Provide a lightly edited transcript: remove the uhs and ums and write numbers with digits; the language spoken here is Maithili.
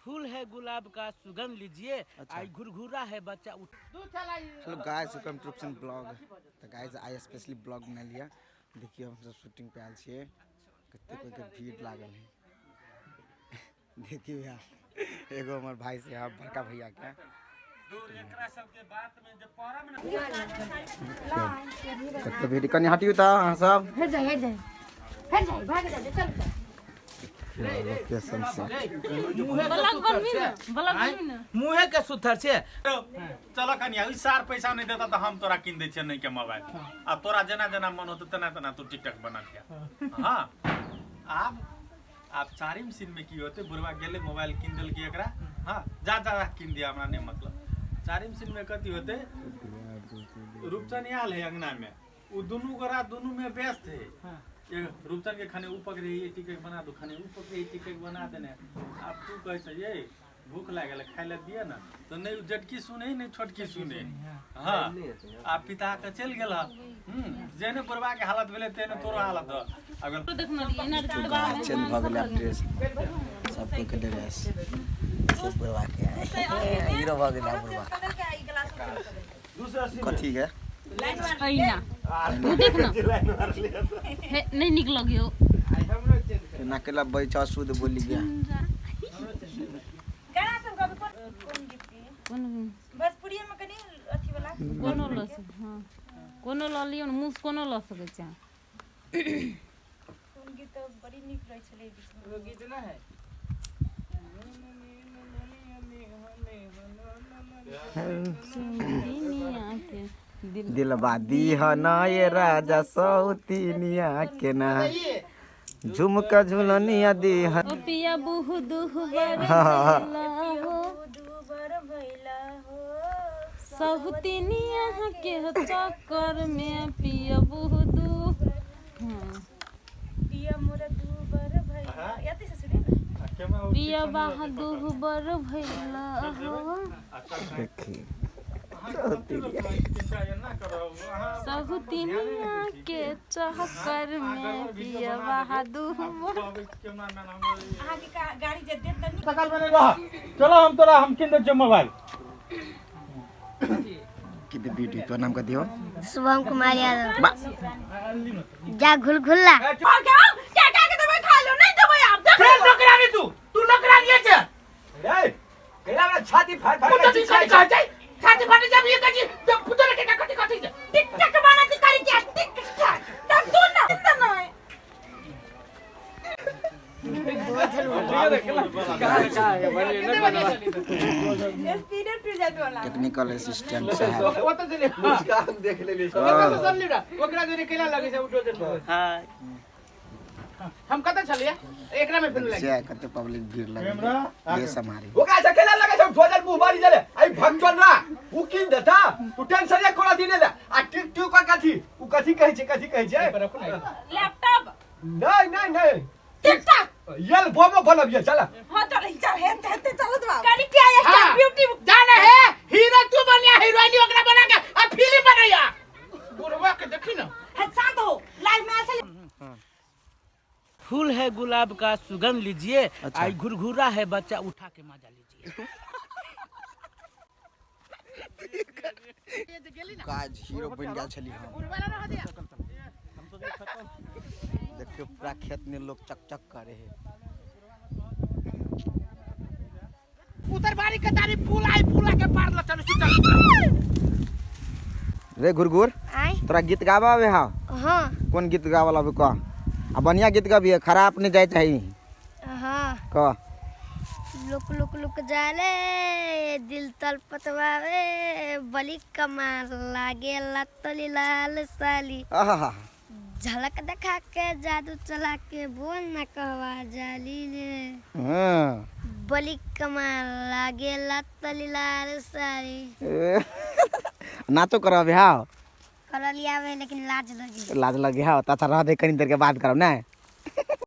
फूल है गुलाब का सुगंध लीजिए। आई घुरघुरा है बच्चा उठ। Hello guys, welcome to Rupchand blog. तऽ गाइस, आइ स्पेशली ब्लॉग बना लिया। देखियौ, हमसब शूटिंग पे आयल छियै। कते कोई के भीड़ लागल है। देखियौ, यहाँ एगो हमर भाई से यहाँ बड़का भैया के कते भीड़। कनि हटियौ तऽ अहाँ सब। हट जाए, हट जाए, हट जाए, भाग जाए, चल चल। लोकेशन से मुहे के सुथर छै, मुहे के सुथर छै। चल कनिया, ई सार पैसा नहीं देता तऽ हम तोरा कीन दै छियै नहीं के मोबाइल। आ तोरा जेना जेना मन होतौ तेना तेना तू टिकटॉक बना लिया। हाँ, आब आब चारिम सीन में की होते? बुढ़वा गेलै, मोबाइल कीन देलकै एकरा। हाँ, जा जा जा, कीन दिया, हमरा नहीं मतलब। चारिम सीन में कथी होते? रूपचन आयल है अंगना में, उ दुनू गोरा दुनू में व्यस्त है। एक रूपचन के खाने ऊ पकड़े, ये टिकट बना दो, खाने ऊ पकड़े, टिकट बना देने। आब तू कहै छै, ये भूख लागल है, खाय लए दिअ ने। तऽ नहि उ जेटकी सुने, नहि छोटकी सुने। हाँ, आ पिता के चलि गेल। जेहने बुढ़वा के हालत भेलै तेहने तोरो हालत ह अगर। चेंज भऽ गेलै आब ड्रेस, सब कोई के ड्रेस से बुढ़वा के हीरो भऽ गेलै आब बुढ़वा। कथी के? ऐना तू देख ना हे, नहीं निक लगियो। एना केला बैचा शुद्ध बोली गया। गाना सब गाबू, कोन गीत की? कोन? भोजपुरिये में कनि अथी वाला। कोनो लऽ हाँ, कोनो लऽ लियौ ने, मुँह से कोनो लऽ सकै छी अहाँ। कोन गीत तऽ बड़ी नीक रहै छलै बीच में। वो गीत ना है। दुनिया के दिल दिलबा दीह न ये राजा सौतीनिया के ना, झुमका झुलनिया दीह। ओ पिया बुहु दुहु बर भैला हो। दूबर भैला हो। सहुतिनिया के चक्कर में पिया बुहु दु, हाँ। पिया मोरा दूबर भैला, याते से सुने ना। पिया बाह दुहु बर भैला हो। देखी। सहुतिनिया के चक्कर में पिया बाह दुहु बर। अहाँके गाड़ी जे देत तऽ नीक। सकल में नहीं रह, चलो, हम तोरा हम किन दै छियौ मोबाइल। कितने ब्यूटी। तो नाम कथी हो? शुभम कुमार यादव। जा घुलघुल्ला। फेर नौकरानी तू तू नौकरानी छै। ए, केला हमरा छाती फाड़ फाड़ के कथी कथी कहै छै? छाती फाटी जब ये कथी जब पुतले के कथी कथी छै? टिकटक बना के करी के टिकटक तब तू ना नहीं। स्पीडर टूट जाते वाला। टेक्निकल असिस्टेंट साहब। मुस्कान देख लेली। ओकरा जोरे केना लगे छै उठो जन। हाँ, हम कतऽ छलियै? एकरा में फिर से कते पब्लिक भीड़ लगे ये समारी। ओकरा से केला लगे छै भोजन मुंह मारी जले आई भगचन रा उ किन देता। तू टेंशन ने कोना दिने ले। आ टिक टिक का कथी उ कथी कहै छै, कथी कहै छै? लैपटॉप। नहीं नहीं नहीं, टिकटक। यल बोमो बनबिए, चल। हां, चल चल, हेते हेते चलत बा करी के आया। हाँ। ब्यूटी जाने है, हीरो तू बनिया, हीरोइन ओकरा बना के आ फिल्म बनैया। बुढ़वा के देखी ना। है, शांत हो, लाइव में आयल छलै। फूल है गुलाब का सुगंध लीजिए। आई घुरघुरा है बच्चा उठा के मजा लीजिए। काज हीरो बन गेल छली हम। देखियो, पूरा खेत में लोग चक चक करे है। उतर बारी के तारी पुल आई, पुला के पार ल चल चल। रे घुरघुर। आय। तोरा गीत गाबा आवे? हाँ? हाँ। कोन गीत गाबा आबे कह। आ बढ़िया गीत गबिए, खराब नहीं जाए चाही। हाँ। कह। लुक लुक लुक जाले दिल तल पतवावे, बली कमाल लागे लतली लाल साली। आहा। झलक देखा के जादू चला के बोल न कहवा जाली रे। बली कमाल लागे लतली लाल साली। ए, नाचो करब हाँ? करल आवे, लेकिन लाज लगी। लाज लगे? हाँ, तो अच्छा, रह दे, कनी देर के बाद करब। नहीं।